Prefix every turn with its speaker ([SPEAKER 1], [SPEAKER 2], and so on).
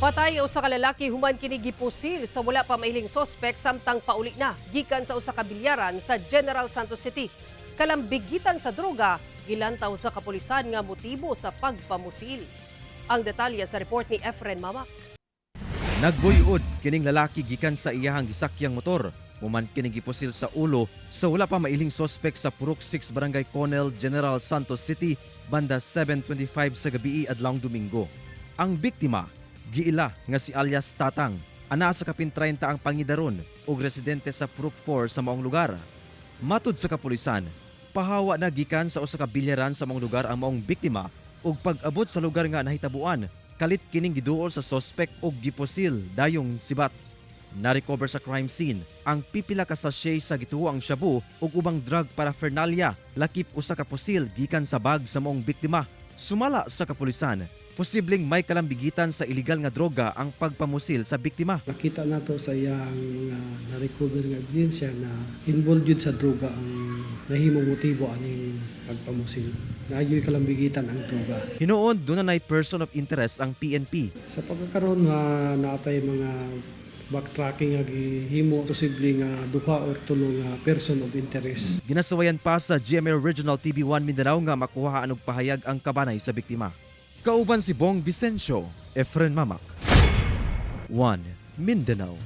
[SPEAKER 1] Patay ang usa ka lalaki human kini gipusil sa wala pa mailing sospek samtang pauli na gikan sa usa ka bilyaran sa General Santos City. Kalambigitan sa droga gilantaw sa kapulisan nga motibo sa pagpamusil. Ang detalye sa report ni Efren Mamak.
[SPEAKER 2] Nagbuyod kining lalaki gikan sa iyahang gisakyang motor. Human kining gipusil sa ulo sa wala pa mailing sospek sa Purok 6, Barangay Conel, General Santos City, banda 7:25 sa gabii adlawng Domingo. Ang biktima giila nga si alias Tatang, ana sa kapin 30 ang pangidaron ug residente sa Purok 4 sa maong lugar. Matud sa kapulisan, pahawa na gikan sa usa ka bilyaran sa maong lugar ang maong biktima ug pag-abot sa lugar nga nahitabuan, kalit kining giduol sa sospek ug gipusil dayong sibat. Na-recover sa crime scene ang pipila ka sachet sa gituoang shabu ug ubang drug paraphernalia, lakip usa ka pusil gikan sa bag sa maong biktima. Sumala sa kapulisan, posibleng may kalambigitan sa iligal nga droga ang pagpamusil sa biktima.
[SPEAKER 3] Nakita nato sa iyang mga na-recover nga ebidensya na involved yun sa droga ang nahimong motibo aning pagpamusil. Naa'y kalambigitan ang droga.
[SPEAKER 2] Hinuon duna nay person of interest ang PNP.
[SPEAKER 3] Sa pagkakaroon nga naatay mga backtracking nga gihimo, posible nga duha or tulo nga person of interest.
[SPEAKER 2] Ginasuwayan pa sa GMA Regional TV1 Mindanao nga makuha og pahayag ang kabanay sa biktima. Kauban si Bong Vicencio, Efren Mamak. 1 Mindanao.